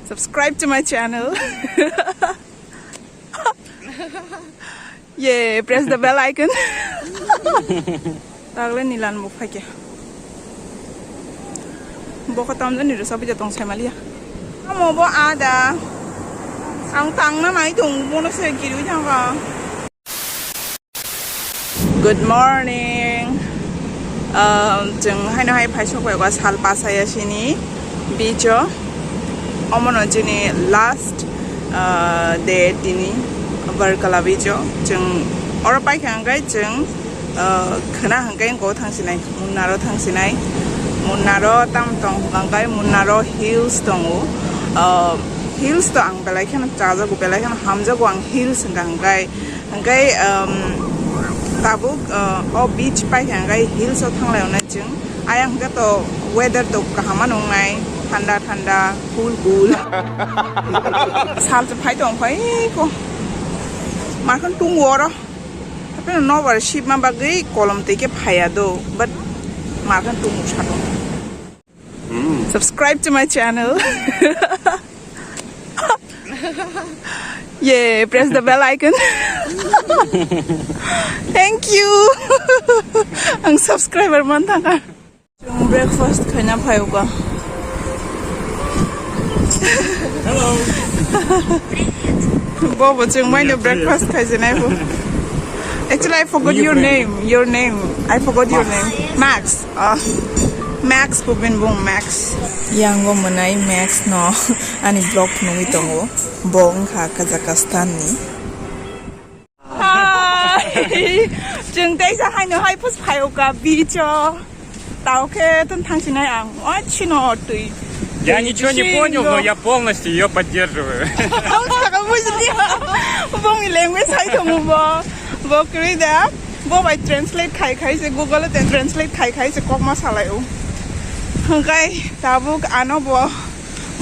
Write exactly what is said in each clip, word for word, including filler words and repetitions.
Subscribe to my channel. Yeah, press the bell icon. Tagle nilan bo phaikya. Bo khatam jani rwsa bija tong sai maliya. Amo bo ada. Ang tangna nai tong bono se kirui thangka. Good morning. Um, chwng haino hai phai sok bai sal pasaya sini beach o. Omono chini last, uh, day tini Varkala beach o. Chwng oro paikha hwnkhe chwng, uh, khwna hwnkhe go thangsinai, Munnaro thangsinai. Munnaro tam tong hwnkhe Munnaro hills tongo. Uh, hills to ang belai kheno chajago, belai kheno hamjago ang hills hwnkha hwnkhe. Hwnkhe, um, tabuk, uh, o beach paikha hwnkhe hills o thanglai wngnai chwng. Ayang hwnkhe to weather to kaham ma nungnai, thanda thanda, cool cool. Sal se phai tong phai ko. Markhon tung oro. Hape no nobar ship ma bagwi kolom twi khe phaiya do, but markhon tung sa tong. Subscribe to my channel. Yeah, press the bell icon. Thank you. Ang subscriber man thangkha. Chwng breakfast khaina phaiuka. Hello. Bobo chwng maino breakfast khaisinai bo. Actually, I forgot your name. Your name. I forgot your name. Max. Ah, Max, Pubin Bung Max. Yang bo mwnai Max no ani vlog nugwi tongo. Bo wngkha Kazakhstan ni. Hi. Chwng teisa haino hai phus phaio ka beach o. Tao khe tun thangsinai ang. Oi chino twi. Я ничего не понял, но я полностью её поддерживаю. Bongni language hai tongo bo. Bo kwrwi da. Bo bai translate khai khai se Google o translate khai khai se kokma salai o. Hwnkhe tabuk ano bo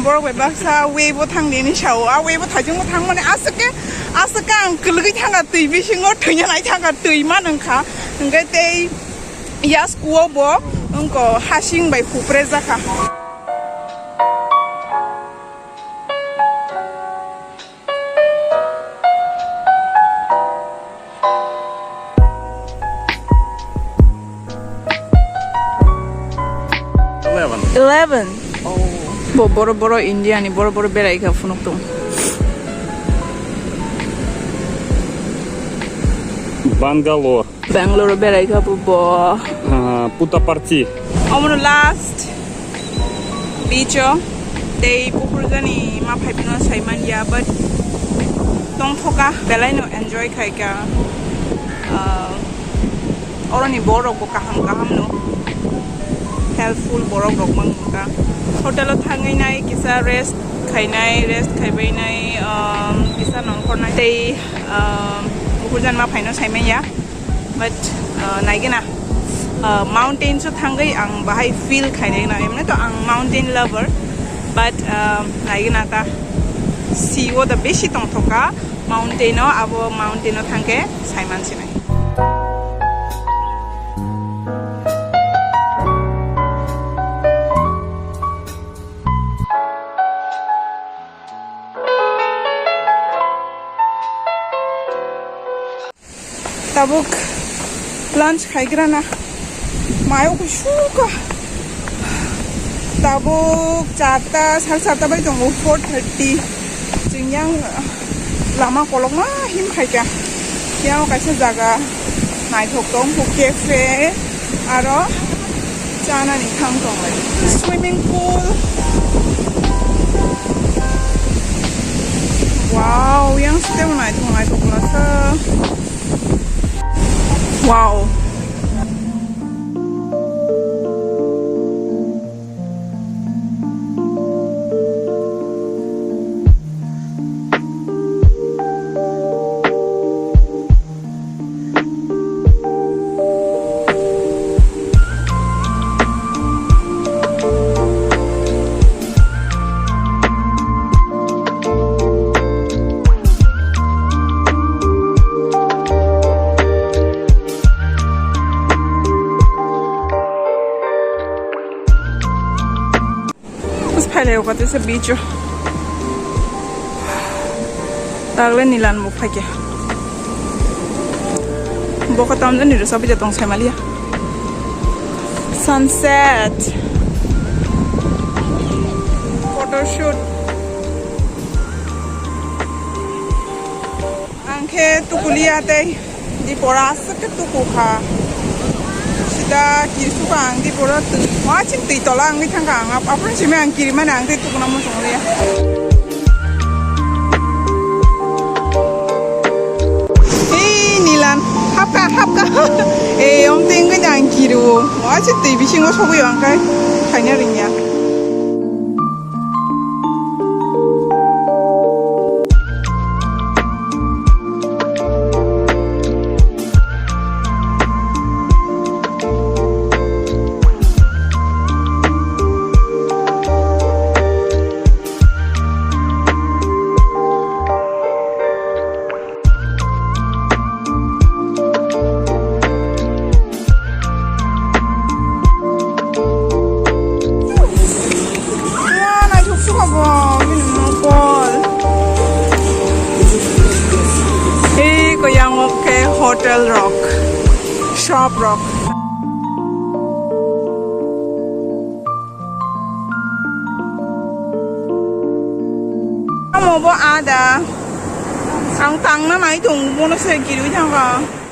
borok bai baksa wave o thang nini sao. A wave o thajing bo thang mani aswk khe, aswk khe ang kwlwgwi thangkha twi bisingo thwina nai thangkha twi ma nungkha. Hwnkhe tei yaskuo bo wngkha hasing bai hupre jakha. Eleven. Eleven. Oh. Bo boro boro India ni boro boro berai kha phunuk tong. Bangalore. Bangalore berai kha bo. Ah, Puttaparthi. Omono last beach o tei pukurjani ma phai phano sai man ya, but tongthoka belai no enjoy khai ka. Ah, oroni borok bo kaham kaham no, helpful borok rok mang ka. Hotel o thangwi nai kisa rest khainai, rest khaibai nai, um, kisa nongkhor nai tei, um, pukurjani ma phai no sai man ya. But, uh, naigena, uh, mountains o thangwi ang bahai feel khainai na, emne to ang mountain lover, but, uh, naigena ta sea o da besi tongthoka mountain o, abo mountain o thangkhe saiman sinai. Tabuk lunch khaigrana mayo kusuka. Tabuk charta, sar charta bai tongo, four thirty. Chwng yang lama kolokma him khaika. Yang kaisa jaga naithok tong, cafe. Aro chanani thang tonglai. Swimming pool. Wow, yang site bo naithok naithok lasa. Wow. Bus phailai o kate se beach o. Tagle nilan bo phaikhe. Boka tamjani rwsa bija tong saimaliya. Sunset. Photoshoot. Ang khe tukuliya tei. Dipora aswk khe tuku kha. Sida kisu kha ang dipora twi. Wachim twi tola ang thang kha ang ap-, apron simi ang kiri mani ang tei tukuna muchung liya. Ei nilan hapka hapka. Ei om tengwi ang kiru. Wachim twi bisingo sogwi ang kai khaina ringya. Naithok sukha bo, bini mokol. Ei koyango khe hotel rok, shop rok. Amo bo ada. Ang tangna nai tong bono se kirwi thangkha.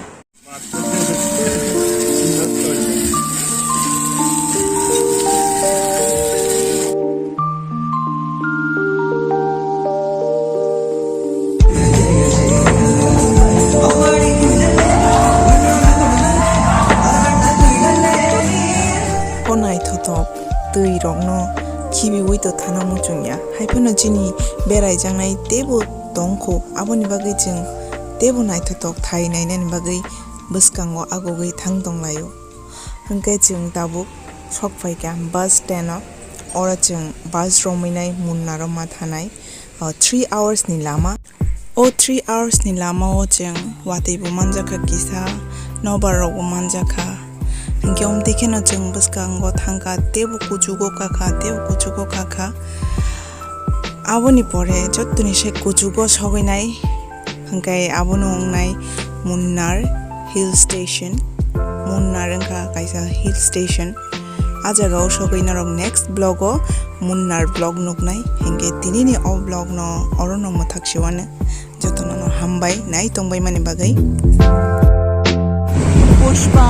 O naithothok twi rokno khibiwi to thana muchungya. Haiphano chini beraijaknai teibo tongkho, aboni bagwi chwng teibo naithothok thai nainani bagwi bwskango agugwi thang tonglaio. Hwnkhe chwng tabuk sok phaikha bus stand o. Oro chwng bus romwi nai Munnar o ma thanai, o three hours ni lama. O three hours ni lama o chwng watwi bo manjakha kisa, nobar rok bo manjakha. Hwnkhe omtwi kheno chwng bwskango thangkha, teibo kuchugo kakha, teibo kuchugo kakha. Aboni pore jottoni se kuchugo sogwi nai. Hwnkhe abono wngnai Munnar Hill Station. Munnar wngkha kaisa hill station. A jagao sogwi norok next vlog o Munnar vlog nuknai. Hwnkhe tinini o vlog no orono mwthak siwano. Jotono no hambai nai tongbai mani bagwi. Pushpa.